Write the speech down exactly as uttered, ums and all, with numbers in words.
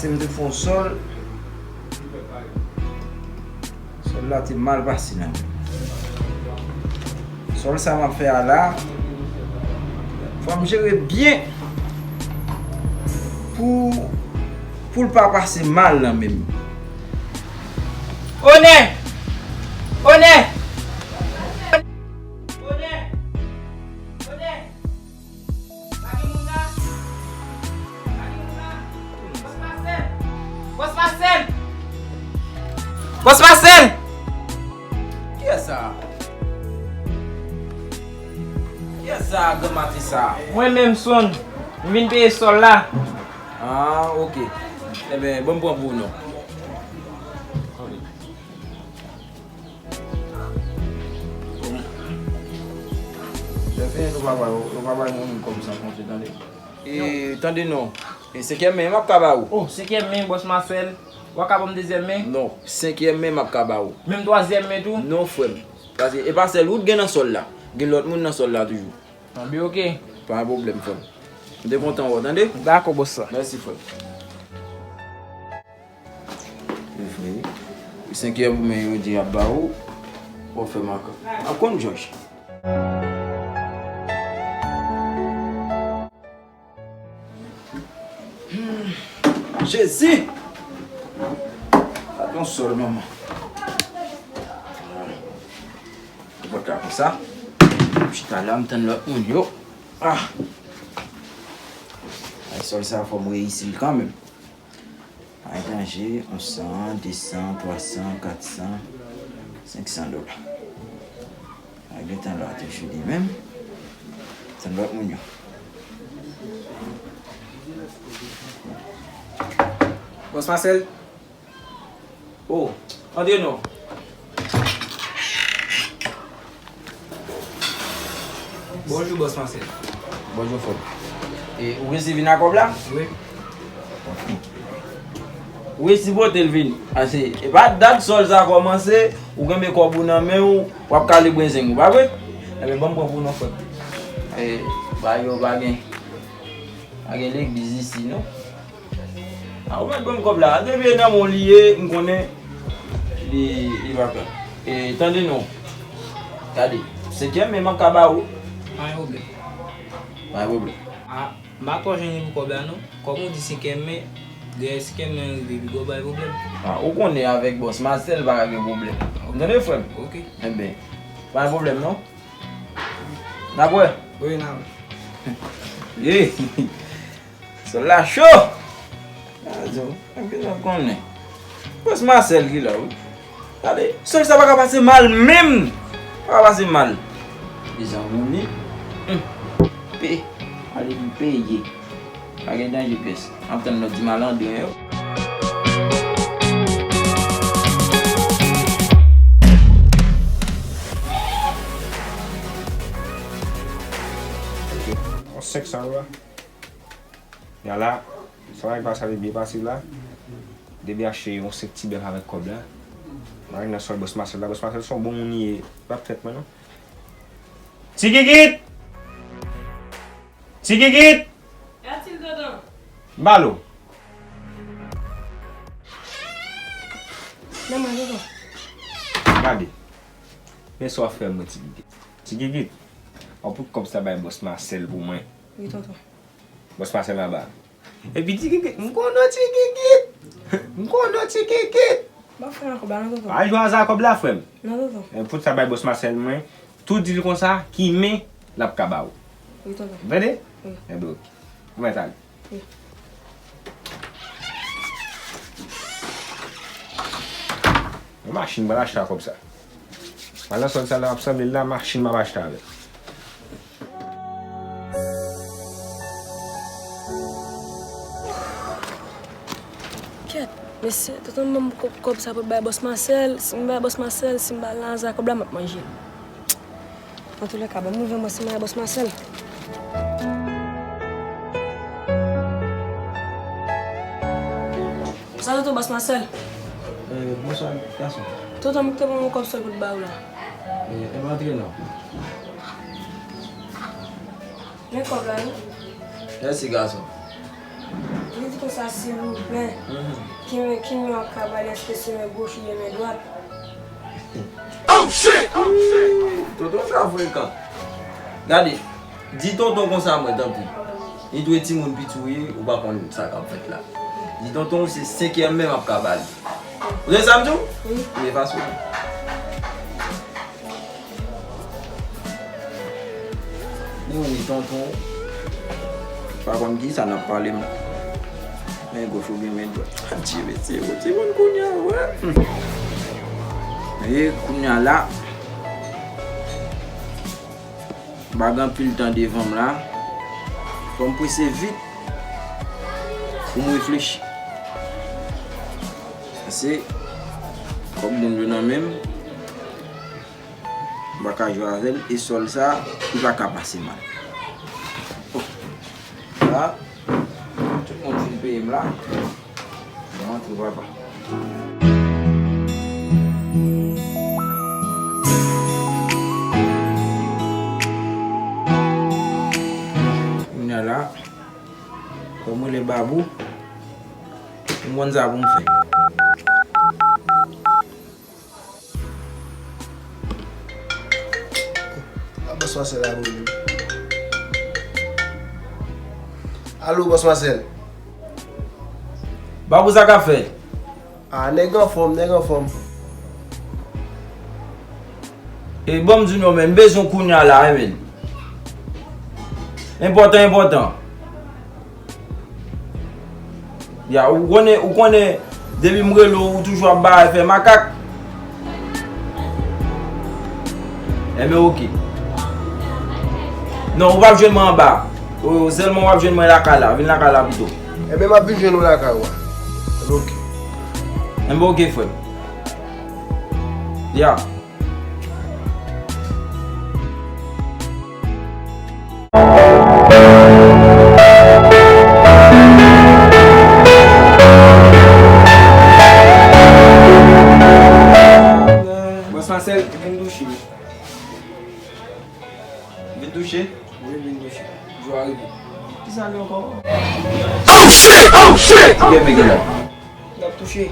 M te fè yon sòl. Sòl la te mal pase nan men m. Sòl sa m ap fè a la, fò m jere byen pou, pou l pa pase mal nan men m. Onè! Onè! Onè! Onè! Pa gen moun la? Pa gen moun la? Bòs Masèl! Bòs Masèl! Bòs Masèl! Kiyès sa? Kiyès sa granmaten sa? Mwen menm, Son. M vin peye sòl la. Ah, ok. Enben, ban m pran pou ou non. Chèf, nou pa bay, nou pa bay moun kòb san konte, tande. E, tande non. E senkyèm men m ap ka ba ou. Oh, senkyèm men, bòs Masèl. W a ka ban m dezyèm men? Non, senkyèm men m ap ka ba ou. Menm twazyèm men tou? Non, frè m. Paske e pa sèl ou t gen nan sòl la. Gen lòt moun nan sòl la toujou. Anben, ok. Pa gen pwoblèm, frè m. M te kontan wè w, tande? Dakò, bòs la. Mèsi, frè m. Wi, frè. Senkyèm men yo di y ap ba ou. W ap fè makak. M ap konn Jòj. Hmm. Jezi! Gad yon sòl, manman. Ou pa ka konsa. Chita la, m tann lòt moun yo. Ah! Ay, sòl sa, fò m reyisi l kanmenm. Ay danje, yon san, de san, twa san, kat san, senk san dola. Ay, gentan la toujou li menm. Tann lòt moun yo. Bòs Masèl. Oh, antre non. Bonjou, bòs Masèl. Bonjou, frè m. E, ou resi vin ak kòb la? Wi. Ou resi pote l vin. Ase, e pa dat sòl sa kòmanse, ou kenbe kòb ou nan men w, w ap kale brenzenn ou, pa vre? Enben, ban m pran pou non, frè m. E, bagay yo pa gen, pa gen legliz isi, non. A, ou mèt ban m kòb la. Depi e nan men w li ye, m konnen li, li pa pè. E, tande non. Tande. Senkyèm men m ap ka ba ou. Pa gen pwoblèm. Pa gen pwoblèm. A, m pa twò jwenn li pou kòb la, non. Kòm ou di senkyèm men, dèyè senkyèm men rive, epi gwo bay pwoblèm. A, ou konnen avèk bòs Masèl pa ka gen pwoblèm. Ou tande, frè m? Ok. Enben, pa gen pwoblèm, non. N ap wè? Wi, n ap wè. Ye! Sòl la cho! Gade, nèg bezwen konnen. Bòs Masèl ki la, wi. Gade, sòl sa pa ka pase mal menm. Pa ka pase mal. Bezwen moun li. Hum. Pe. Ale pou peye. Pa gen danje pyès. M ap tann lòt ti malandren yo. Yon senk san dola. Yala, sa va pase, ale byen pase la. Depi achte yon senk ti bèf avèk kòb la. Mwen nan sòl bòs Masèl la. Bòs Masèl se yon bon moun li ye. Li p ap trèt mwen non. Ti Kikit! Ti Kikit! Katil, tonton? M ba l ou. Nan mwen, tonton. Gade. Men sa w ap fè mwen, Ti Kikit. Ti Kikit, w ap pot kòb sa bay bòs Masèl pou mwen. Wi, tonton. Bòs Masèl anba. Epi Ti Kikit, m konnen w Ti Kikit. M konnen w Ti Kikit. Ban frè m kòb la non, tonton. Pa jwe aza kòb la, frè m. Non, tonton. E, pot sa bay bòs Masèl mwen. Tou di l konsa, ki men l ap ka ba ou. Wi, tonton. Ou tande? Wi. Enben, ok. Ou mèt ale. Wi. Yon machin, m pral achte a kòb sa. Pral nan sòl sa la, m ap sanble l la, machin m ap achte avè l. Kèt, mesye, tonton ban m kòb, kòb sa pou bay bòs Masèl. Si m bay bòs Masèl, si m ba l nan aza kòb la, m ap manje l. Antoulèka, ban m rive mwen simen a bòs Masèl. Sa tonton bòs Masèl? Eh, bonswa, gason. Tonton, m te ban w yon kòb sòl pou t ba ou la. Eh, enben antre non. Men kòb la, wi. Mèsi, gason. Wi, Konsa, silvouplè. Mhm. Ki men, ki men w ap ka ba l, èske se men goch oubyen men dwat? Oh, shit! Oh, shit! Tonton sa frekan. Gade, di tonton konsa mwen, tanpri. Li dwe timoun piti w ye, ou pa konn sa k ap fèt la. Di tonton se senkyèm men m ap ka ba li. Ou tande sa m di w? Wi. Wi, efase w. Men wi, tonton. Pa konn ki sa n ap pale m. Men goch oubyen men dwat. Adye, mesye, ou timoun kounye a, wè. Hmm. E kounye a la, m pa gen anpil tan devan m la. Fò m prese vit pou m reflechi. Pase kòb moun yo nan men m. M pa ka jwe avè l, e sòl sa, li pa ka pase mal. Oh. La, tout moun fin peye m la. M antre, papa. Kounye a la, kòm mwen le babou, m konn sa pou m fè. Ah, bòs Masèl la rele m. Alo, bòs Masèl. Babou, sa k ap fèt? Ah, nèg anfòm, nèg anfòm. E ban m di w non, men m bezwen w kounye a la, wi, men. Enpòtan, enpòtan. Ya, ou konnen, ou konnen, depi m rele w, ou toujou ap bay fè makak. Enben, oke. Non, ou p ap jwenn mwen anba. Ou, sèlman w ap jwenn mwen lakay la. Vin lakay la pito. Enben, m ap vin jwenn ou lakay ou a. Enben, oke. Enben, oke, frè m. Ya. Bòs Masèl, vin touche. Vin touche? Wi, vin touche. Jou a rive. Kisa li ankò? Oh shit! Oh shit! Koupe men gen la. N ap touche.